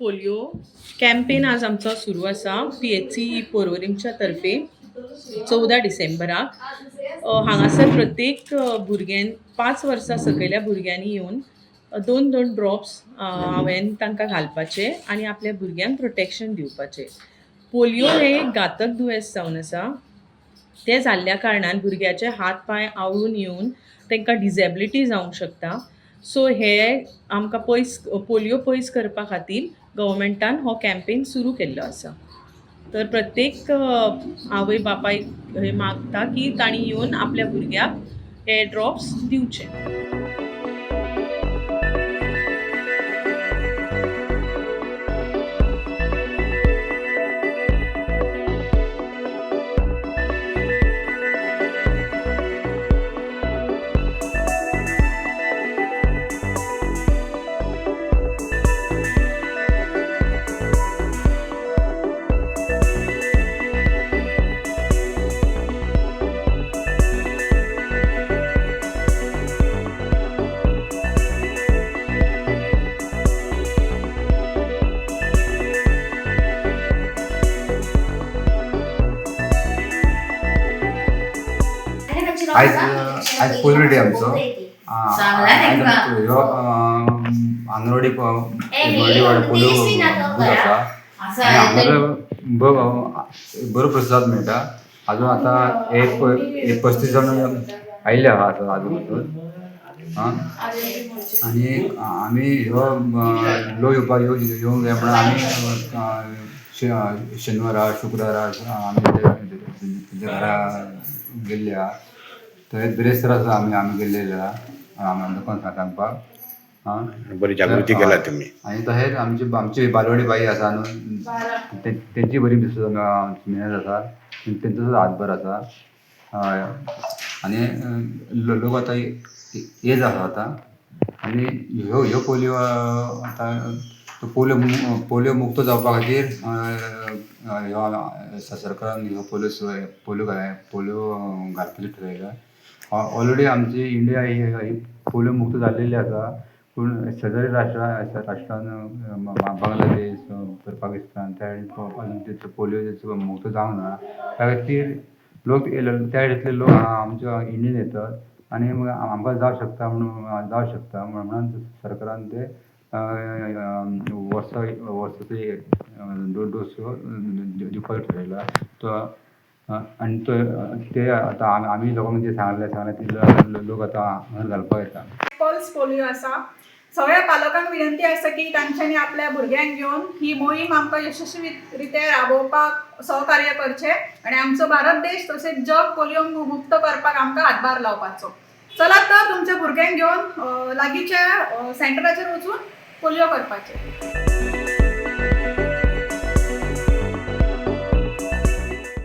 Polio campaign आज आमचो सुरू आसा पीएचसी पोरवरीमच्या तर्फे 14 डिसेंबराक. हांगासर प्रत्येक भुरग्यान 5 वर्सां सकयल्या भुरग्यांनी येवन 2-2 ड्रॉप्स हांवें तांकां घालपाचे आनी आपल्या भुरग्यांक प्रोटेक्शन दिवपाचें. पोलिओ हें एक घातक दुयेंस जावन आसा. तें जाल्ल्या कारणान भुरग्याचे हात पांय आवळून येवन तांकां डिजेबिलिटी जावंक शकता. सो हे आमकां पयस पोलिओ पयस करपा खातीर गव्हर्मेंटान हो कॅम्पेन सुरू केल्लो आसा. तर प्रत्येक आवय बापायक हे मागता की तांणी येवन आपल्या भुरग्याक हे ड्रॉप्स दिवचे. आयज आयज पोलिओ डे आमचो. आयज ह्यो आंगणवाडी वाडो पोलिओ बूथ आसा आनी हांगासर बरो प्रसाद मेळटा. आजून आतां एक 35 जाण आयिल्ले आहा आतां आजून पासून. आनी आमी ह्यो लोक येवपाक येवंक जाय म्हणून आमी शेनवारा शुक्रारा आमी तेंच्या घरा गेल्ले आहा. थंय बिरेस्तार आसा आमी आमी गेल्लेले आहा लोकांक सांगपाक. बरी जागृती केला तुमी. आनी तशेंच आमची आमची बालवाडी बाई आसा न्हू, तेंची बरी मेहनत आसा, तेंचो सुद्दां हातभार आसा. हय. आनी लोक आतां एज आसा आतां. आनी ह्यो ह्यो पोलियो आतां पोलियो पोलियो मुक्त जावपा खातीर ह्यो सरकारान ह्यो पोलियो पोलियो पोलियो घालपाचें ठरयलां. ऑलरेडी आमची इंडिया ही पोलियो मुक्त जाल्लेली आसा, पूण शेजारी राष्ट्रां राष्ट्रान बांगलादेश, पाकिस्तान त्या अजून पोलियो मुक्त जावंक ना. त्या खातीर लोक त्या सायडींतले लोक आमच्या इंडियन येतात आनी आमकां जावं शकता म्हणून जावं शकता म्हणून सरकारान ते वर्सा वर्साचे 2 डोस दिवपाचो ठरयला तो. आनी तो ते आतां आमी लोकांक जे सांगलें सांगलें ते लोक आतां हांगा घालपाक येता. पल्स पोलिओ आसा. सगळ्या पालकांक विनंती आसा की तांच्यांनी आपल्या भुरग्यांक घेवन ही मोहीम आमकां यशस्वी रित्या राबोवपाक सहकार्य करचें आनी आमचो भारत देश तशेंच जग पोलिओ मुक्त करपाक आमकां हातभार लावपाचो. चलात तर, तुमच्या भुरग्यांक घेवन लागींच्या सेंटराचेर वचून पोलिओ करपाचें.